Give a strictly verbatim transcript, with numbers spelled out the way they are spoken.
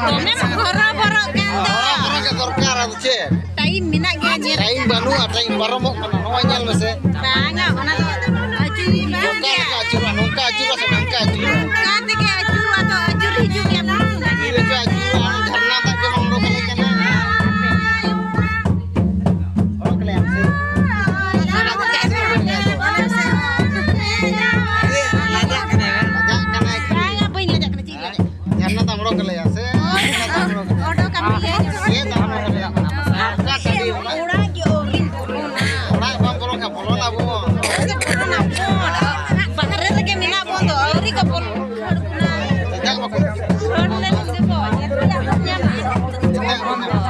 ᱫᱚᱢᱮᱢ ᱦᱚᱨᱚᱵᱚᱨᱚᱜ ᱠᱟᱱ ᱫᱚ᱾ ᱦᱚᱨᱚᱵᱚᱨᱚ ᱜᱮ ᱫᱚᱨᱠᱟᱨ, ᱟᱫᱚ ᱪᱮᱫ? ᱴᱟᱭᱤᱢ ᱢᱮᱱᱟᱜ ᱜᱮᱭᱟ, ᱧᱮᱞ ᱴᱟᱭᱤᱢ ᱵᱟᱹᱱᱩᱜᱼᱟ, ᱴᱟᱭᱤᱢ ᱯᱟᱨᱚᱢᱚᱜ ᱠᱟᱱᱟ᱾ ᱱᱚᱜᱼᱚᱭ ᱧᱮᱞ ᱢᱮᱥᱮ᱾ ᱵᱟᱝᱟ, ᱚᱱᱟ ᱫᱚ ᱟᱹᱪᱩᱨ ᱦᱩᱭᱩᱜ ᱚᱠᱟ ᱜᱮᱭᱟ᱾ ᱞᱮᱠᱟ ᱟᱹᱪᱩᱨᱚᱜᱼᱟ? ᱱᱚᱝᱠᱟ ᱟᱹᱪᱩᱨᱚᱜᱼᱟ ᱥᱮ ᱱᱚᱝᱠᱟ ᱟᱹᱪᱩᱨᱚᱜᱼᱟ? ᱱᱚᱝᱠᱟ ᱛᱮᱜᱮ ᱟᱹᱪᱩᱨᱚᱜᱼᱟ, ᱟᱫᱚ ᱟᱹᱪᱩᱨ ᱦᱤᱡᱩᱜ ᱜᱮᱭᱟ ᱵᱟᱝ? ᱛᱤ ᱨᱮᱪᱚ ᱟᱹᱪᱩᱨᱚᱜᱼᱟ, ᱟᱨ ᱡᱷᱟᱨᱱᱟ ᱫᱟᱜ ᱜᱮ ᱵᱟᱝ ᱚᱰᱚᱠ ᱟᱞᱮ ᱠᱟᱱᱟ᱾ ᱚᱰᱚᱠ ᱟᱞᱮᱭᱟᱢ ᱥᱮ? ᱞᱟᱡᱟᱜ ᱠᱟᱱᱟᱭ᱾ ᱞᱟᱡᱟᱜ ᱠᱟᱱᱟᱭ᱾ ᱵᱟᱝᱟ, ᱵᱟᱹᱧ ᱞᱟᱡᱟᱜ ᱠᱟᱱᱟ, ᱪᱮᱫ ᱤᱧ ᱞᱟᱡᱟᱜ? ᱡᱷᱟᱨᱱᱟ ᱫᱟᱜ ᱚᱰᱚᱠ ᱟᱞᱮᱭᱟ ᱥᱮ? ᱚᱰᱚᱠ ᱟᱯᱮᱭᱟ᱾ ᱪᱮᱫ ᱫᱟᱜ ᱚᱰᱚᱠ ᱟᱞᱮᱭᱟ? ᱚᱱᱠᱟ ᱴᱟᱺᱰᱤ ᱨᱮᱱᱟᱜ ᱚᱲᱟᱜ ᱜᱮ ᱟᱹᱣᱨᱤ ᱵᱚᱞᱚᱱᱟ᱾ ᱚᱲᱟᱜ ᱵᱟᱢ ᱵᱚᱞᱚᱱ ᱠᱷᱟᱱ ᱵᱚᱞᱚᱱ ᱟᱵᱚᱱ᱾ ᱚᱲᱟᱜ ᱜᱮ ᱵᱚᱞᱚᱱ ᱟᱵᱚᱱ᱾ ᱵᱟᱦᱨᱮ ᱨᱮᱜᱮ ᱢᱮᱱᱟᱜ ᱵᱚᱱ ᱫᱚ, ᱟᱹᱣᱨᱤ ᱠᱚ ᱵᱚᱞᱚᱱ᱾ ᱪᱮᱫᱟᱜ ᱵᱟᱠᱚ ᱦᱚᱲ ᱞᱮᱱ ᱜᱮᱠᱚ ᱧᱮᱞ ᱧᱟᱢᱟ᱾ ᱪᱮᱫᱟᱜ ᱵᱟᱠᱚ